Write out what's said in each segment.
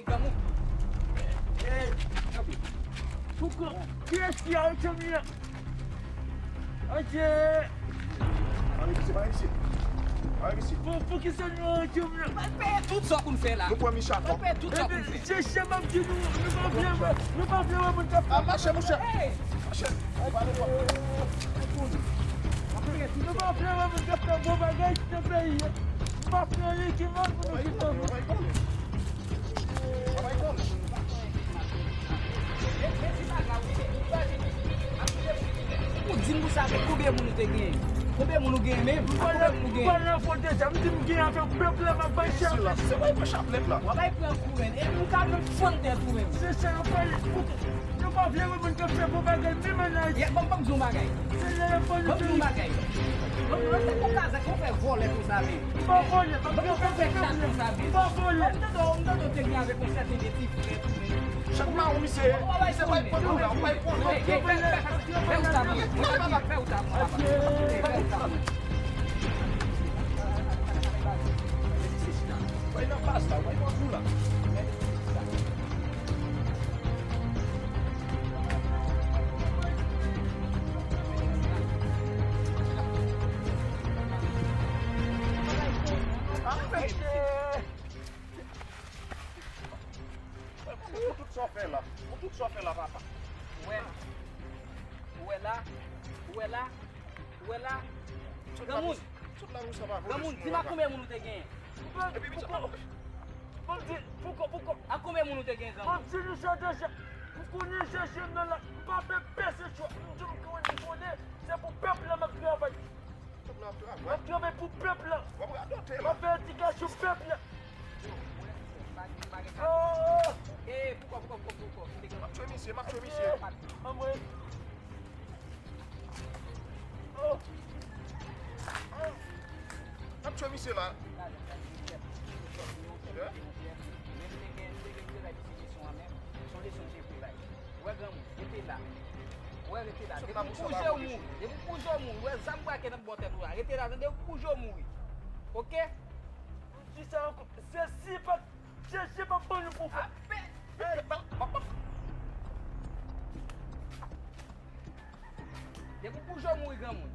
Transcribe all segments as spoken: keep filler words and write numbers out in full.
Granmoun. Hey, kanpe. Pouko, kiyès ki a otomi an? Adje. Pa remisye, pa remisye. Pa remisye. Pou, poukisa nou a otomi an? Mwen peye tout sa w konn fè la. Nou pran Micha. Mwen peye tout sa w konn fè. Ebyen, se sa m ap di nou, nou pa vle wè, nou pa vle wè moun k ap fè. A, mache, monchè. Hey! Mache. Nou pa vle wè moun k ap fè bon bagay nan peyi a. M pa fè anyen ki mal pou nou ki mal. Ou di m pou sa, men konbyen moun ou te genyen? Konbyen moun ou genyen menm? Konbyen moun ou genyen? M pa nan fòt de sa, m di m gen avèk pèp la, m ap bay chaplèt. Se pa pran chaplèt la. W ap bay pran kou, men. E m ka menm fann tèt ou menm. Se sa yo pale. Nou pa vle wè moun k ap fè bon bagay, menm ann Ayiti. Ban m, ban m di w yon bagay. Se lè y ap ban nou peyi. Ban m di w yon bagay. Ban m di w, se pou kazèk, ou fè vòlè konsa menm. M pa vòlè, m ap travay pou pèp la. M pa vòlè. M tande w, m tande w te gen avèk yon sèten de ti frè tou menm. Chak mawon misye ye, misye pa pran nou la, ou pa pran nou. Fè ou ta mwen, fè ou ta mwen, fè ou ta mwen. Bay nan baz la, bay nan kou la. Pou tout sa w fè la, pou tout sa w fè la, papa. Ou wè, ou wè la, ou wè la, ou wè la. Granmoun, granmoun, di m a konbyen moun ou te genyen? Epi, Micha, papa. Ban m di, pouko, pouko. A konbyen moun ou te gen, granmoun? Ban m di nou sa deja. Pou kounye a, Jezi m nan la, m pa fè pèse chwa. M di w m konnen, se pou pèp la m ap travay. Pèp la ap travay. M ap travay pou pèp la. W ap radote la. M ap fè edikasyon pèp la. Oh! Eh, pouko, pouko, pouko, pouko. M ap tchwe misye, m ap tchwe misye. Anmwe. Oh! Oh! N ap tchwe misye la. Ou wè granmoun, rete la. Ou wè, rete la. Depi w bouje, w mouri. Depi w bouje, w mouri. Ou wè zam brake nan bò tèt ou la. Rete la, tande, ou bouje, w mouri. Oke? Di sa ankò. Jezi p ap, Jezi p ap ban nou pouvwa. Apè. Depi w bouje, w mouri, granmoun.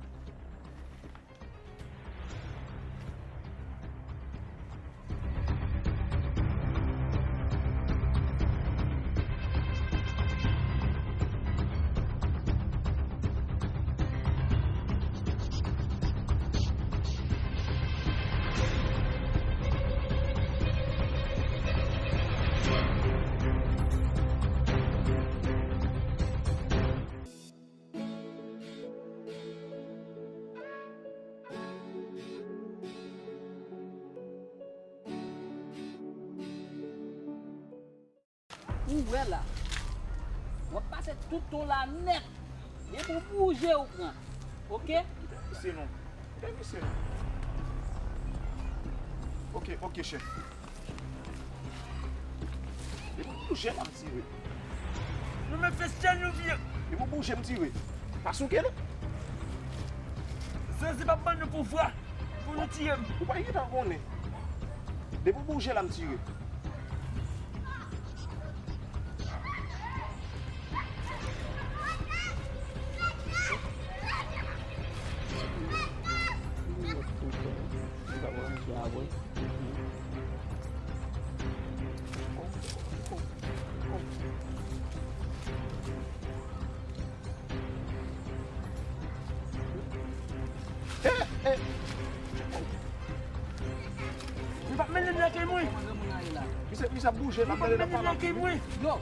Ou wè la. W ap pase tout tan w la nèt. Depi w bouje, ou pran. Oke? Kite misye non. Kite misye non. Oke, oke, chèf. Depi w bouje, m ap tire. Nou menm se sèl nou vye. Depi w bouje, m tire. Pa souke non. Zanzi p ap ban nou pouvwa pou nou tiye m. Ou pa gentan konnen. Depi w bouje la, m tire. Li p ap mennen m lakay mwen. Misye, misye ap bouje, l ap mennen nan pale. Li p ap mennen m lakay mwen. Yo,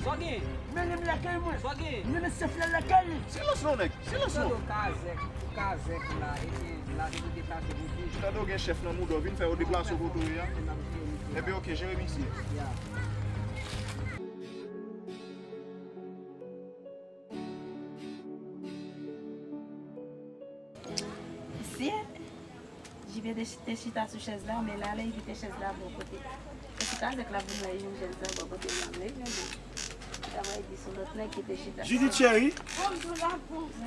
sa w genyen? Mennen m lakay mwen. Sa w genyen? Mennen chèf la lakay li. Silans non, nèg. Silans non. Tande w kazèk, ou kazèk la, epi la, se pou deplase pou di. Tande w gen chèf nan mouda w, vin fè yo deplase w kote w ye a. Ebyen, oke, jere misye. Ya. Mesye, Jibye te, te chita sou chèz la, men la, lè li kite chèz la bò kote. Se pou kazèk la vin wè yon jèn sa bò kote l la, men, men bon. Li ta bay di sou lòt nèg ki te chita. Judith cheri.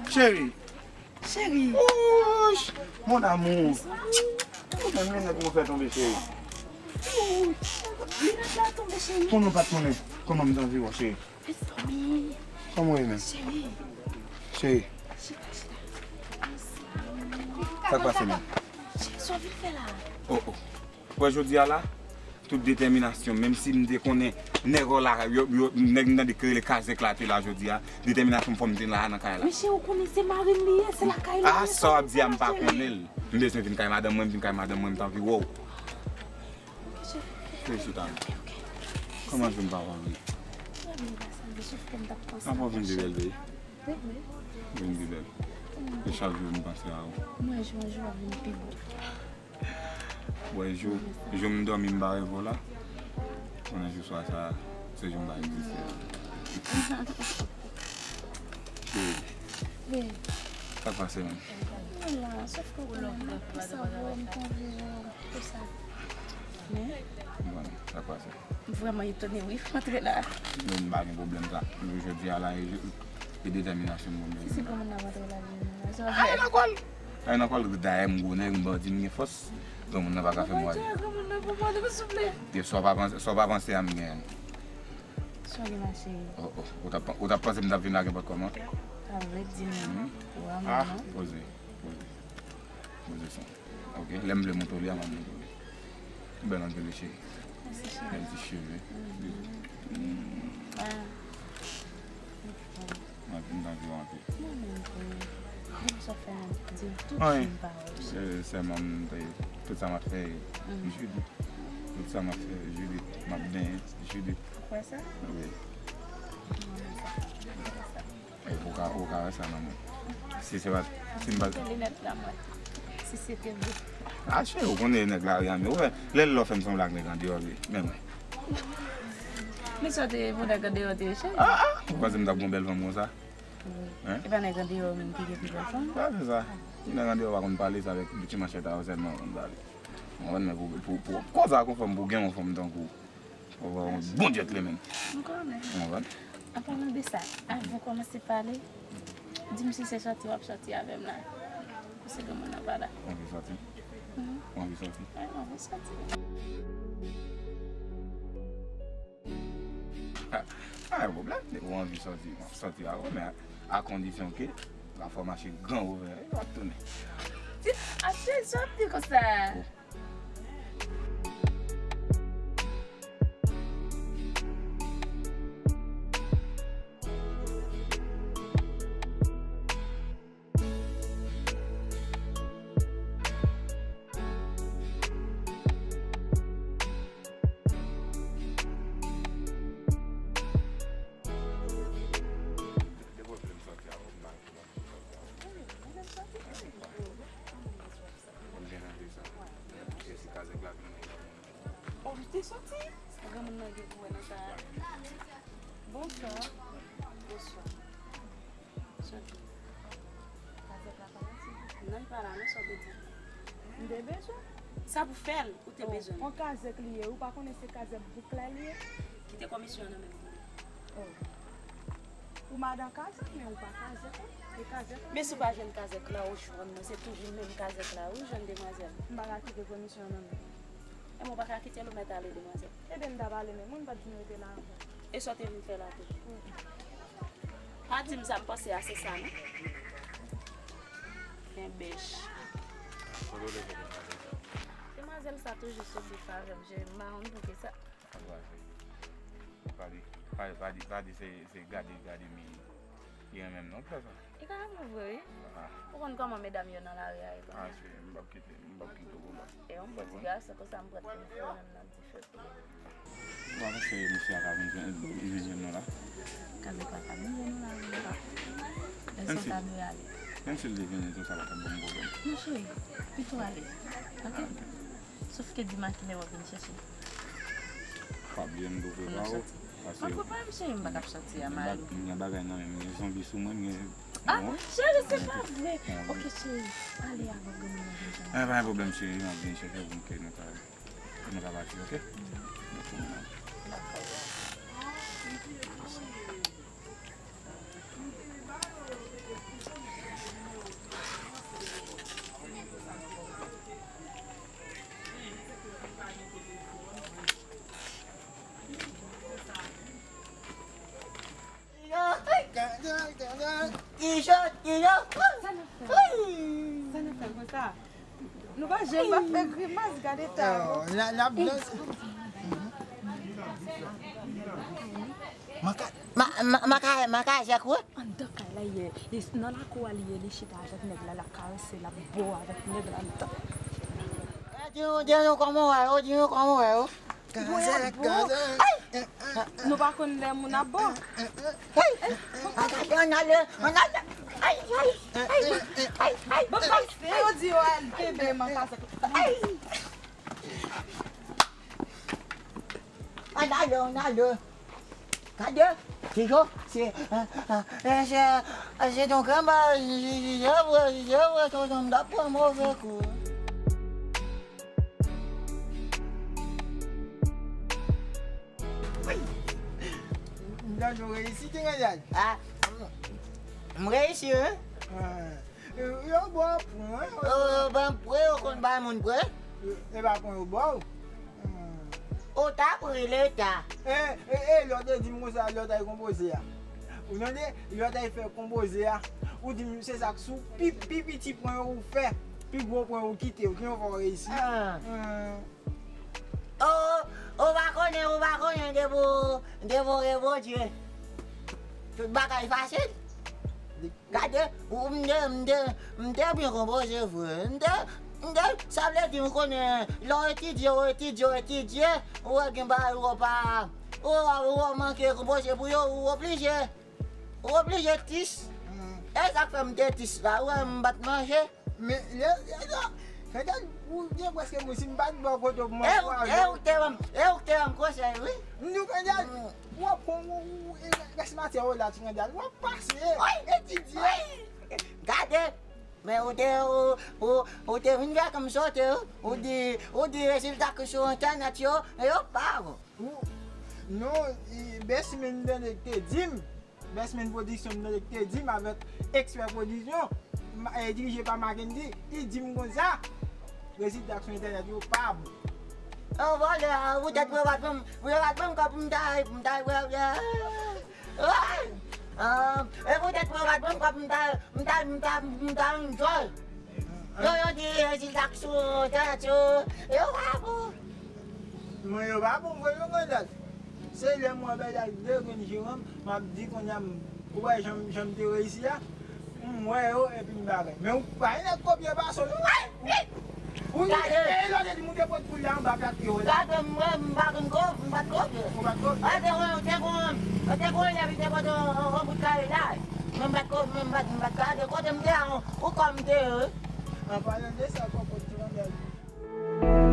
Cheri. Cheri. Wouch, mon amour. Ou menm, men nèg mwen fè tonbe, cheri. Linèt la tonbe, cheri. Konnen w pa t konnen kòman m t anvi wè w, cheri. Mezanmi. Kòman w ye menm? Cheri. Cheri. Chita, chita. Sa k pase menm? Cheri, sa w vin fè la? Oh, oh. Wè jodi a la, tout detèminasyon, menm si m te konnen nèg la, yo, yo, nèg m tande k rele Kazèk la te la jodi a, detèminasyon m fò m te la nan kay la. Men cheri, ou konnen se mari m li ye, se lakay li ye. Ah, sa w ap di a, m pa konnen l. M bezwen vin kay madanm mwen, m vin kay madanm mwen, m t anvi wè w. Ok, cheri. Felisit a. Ok, ok. Kòman jou m pa wè w? Trè byen pase, men sof ke m t ap panse a. Apa w vin pi bèl, baby? Vin pi bèl. E chak jou m panse a ou. Mwen jou an jou ap vin pi bo. Wè, jou, jou m dòmi m pa reve w la. Konnen jou swa sa, se jou m pa egziste a. Cheri, sa k pase menm? Mwen la, sof ke w konnen m ap panse a ou, m t anvi wè w, pou sa. Men. Mwen, sa k pase? M vrèman etone, wi, antre la. Men m pa gen pwoblèm sa. Jodi a la, e, e detèminasyon m pou m vini la. Si, si granmoun nan pa antre la, vini la. Sa fè? Ay, nan kò l. Ay, nan kò l, dayè, m gwo nèg, m bandi, m gen fòs. Granmoun nan pa ka fè m wè. Granmoun nan pou mwen, souple. E sa w pa panse, sa w pa panse a m genyen. Sa w gen la, cheri? Oh, oh. Ou t ap, ou t ap panse m t ap vin la nenpòt kòman? Sa vle di m. Mhm. Ou a mwen, non? Poze, poze. Poze sa. Ok, lè m vle montre w li a, m ap montre w li. Ou bèl anpil, wi, cheri. Mèsi, cheri. Bèl ti cheve. Mhm. Ah. Mwen, m t anvi w anpil. Mwen menm tou. Di m sa w fè m di w tout, anyen, m pa wè w. Se, sèlman m te, tout sa m ap fè, mhm, Judith. Tout sa m ap fè, Judith. M ap benyen, Judith. Ou kwè sa? Wi. Mwen menm sa. Mwen kwè sa. E ou ka, ou ka wè sa nan mwen. Si se pa, si m pa... Mete linèt la, mwen. Si se te vre. Ah, cheri, ou konnen nèg lari a, men ou wè, lè lò fè m sanble ak nèg andeyò, vre. Men mwen. Men sa te pou nèg andeyò te ye, cheri? Ah, ah, ou panse m t ap gon bèl fanm konsa? Wi. Hein? E pa nèg andeyò menm ki gen pi bèl fanm? Pa fè sa. Nèg andeyò pa konn pale, se avèk ti manchèt a yo sèlman yo konn pale. Ou konprann, men pou, pou, pou, pou koze ak yon fanm, pou gen yon fanm tankou w. Ou wè yon bon gentleman. M konnen. Ou konprann? An palan de sa, avan w kòmanse pale, di m si se sòti w ap sòti avè m la. Paske granmoun nan pa la. Ou anvi sòti? Mhm. Ou anvi sòti? Wi, m anvi sòti. Ah, pa gen pwoblèm. Depi w anvi sòti, w ap sòti avè w, men a, a kondisyon ke w ap fè w mache gran ouvè, w ap tounen. Di, achte sòti konsa. Oh. Ou te sòti? Sa granmoun nan gen pou wè nan sa? Bonswa. Bonswa. Sòti. Kazèk la pa la, silvouplè? Non, li pa la, non, sa w te di. M te bezwen. Sa pou fè l, ou te bezwen l? Bon, kazèk li ye, ou pa konnen se kazèk bouk la li ye? Kite komisyon an nan men m pou mwen. Oh. Ou madan kazèk, men ou pa kazèk, non. E kazèk la. Men si w pa jwenn kazèk la, ou jwenn mwen, se toujou menm kazèk la, wi, jwenn demwazèl. M pa ka kite komisyon an nan men w. E mwen pa ka kite l, ou mèt ale, demwazèl. Ede m ta pale, men moun pa t vin rete la ankò. E sa w te vin fè la tou? Mm. Pa di m sa, m panse a se sa, non. Gen bèch. Demwazèl sa toujou sou bif avè m, je, m pa konn poukisa. Ankouraje. Pa di, pa, pa di, pa di se, se gade, gade mi. Li renmen m non, frè sa. Li ka renmen w vre, wi. Ah. Ou konn kòman medam yo nan lari a ye, konnen. Ah, cheri, m p ap kite, m p ap kite w pou lòt. E yon bon ti gason konsa, m pral te fè menm nan dife tou. Ou pa panse misye a ka vin jwenn, vin jwenn nou la? Kazèk la ka vin jwenn nou la, wi, papa. Lè sa w ta dwe ale. Menm si l te vini tou, sa pa t ap ban m pwoblèm. Non, cheri, pito ale. Ok? Ah, ok. Sof ke di m a kilè w ap vin chèche m. Pa bliye m tou prepare w. Mwen prepare m, cheri, m pa t ap sòti a, Malou. M gen bagay nan men m, m gen zonbi sou mwen, m gen... Ah, cheri, se pa vre. Ok, cheri, ale avan granmoun nan vin jwenn ou. Eh, pa gen pwoblèm, cheri, m ap vin chèche w pou m ke nou ka, nou ka pati, ok? Dakò. Sa n ap fè? Sa n ap fè konsa? Nou pa janm pa fè grimas, gade ta yo. N ap danse. Maka, ma, ma, maka, maka, Jacques, wi. Anndan kay la, li ye. Li nan lakou a, li ye, li chita avèk nèg la, l ap karese, l ap bo avèk nèg la anndan. Di nou, di nou kòman w wè yo, di nou kòman w wè yo. Kazèk, kazèk. Nou pa konn lè moun ap bo. Ay! Ann ale, ann ale. Ay, ay, ay, ay, ay. Bon, pase, yo di yo al kenbe man kazèk. Ay! Ann ale, ann ale. Gade, Tijo, se, se, se yon gran bagay, se vre, se vre, tonton, m t ap pran move kou. M tande w reyisi, ti grandyay. Ah, m reyisi, wi. Ah, yo ba w pwen, wi. Yo, yo ban m pwen, yo konn bay moun pwen. E pa pwen yo ba w. O ta pran leta. E, e, e, lè w te di m konsa, lè w t al konpoze a. Ou tande, lè w t al fè konpoze a, ou di m se sa k sou pi, pi piti pwen yo ou fè, pi gwo pwen ou kite, ou ki yon fò reyisi. Ah. Hmm. O, ou pa konnen, ou pa konnen depi w, depi w gen Bondye. Tout bagay fasil. Gade, ou, m te, m te, m te byen konpoze vre. M te, m te, sa vle di, m konnen, lè w etidye, w etidye, w etidye, ou wè gen bagay ou pa, ou, ou manke konpoze pou yo, ou oblije, ou oblije tis. E sa k fè m te tis la, ou wè m pa t manje. Men, lè, lè, lè, gade, ou gen prèske mwen, si m pa t bò kote w, mwen, e ou te ban m, e ou te ban m konsèy, wi. M di w, gade, w ap pran, w, w, w, e, rès matyè w la, ti grandyay, w ap pase, etidye. Gade, men ou te, ou, ou, ou te vin fè kòm sote, wi. Ou di, ou di rezilta ki sou entènèt yo, yo pa bon. Ou, non, e, bèsimen m tande k te di m, Best Men Production m tande k te di m avèk Expert Production, ma, e, dirije pa Mackendy, li di m konsa, rezilta k sou entènèt yo pa bon. An vòlè, poutèt mwen pa t ban m, mwen pa t ban m kòb pou m ta, pou m ta, e, poutèt mwen pa t ban m kòb pou m ta, pou m ta, pou m ta, pou m ta enjoy. Yo, yo di rezilta k sou entènèt yo, yo pa bon. Mwen, yo pa bon vre non, grandan. Se lè m wè bagay de grenn je w, m ap di kounye a, m, ou wè jan, jan m te reyisi a, m wè yo epi m bagay. Men ou pa gen nèg kopye pase w non. Ou, e, e lè w te di m ou te pot poul la anba plat pye w la. Gade m, mwen, m pa konn ko, m pa t kopye. Ou pa t kopye? A, te gon, te gon, te gon elèv, li te pote yon, yon, yon bout kare la. Mwen m pa t ko, mwen m pa t, m pa t gade kote m te a, ou kò m te ye, wi. An palan de sa, kòkòt ti grandan.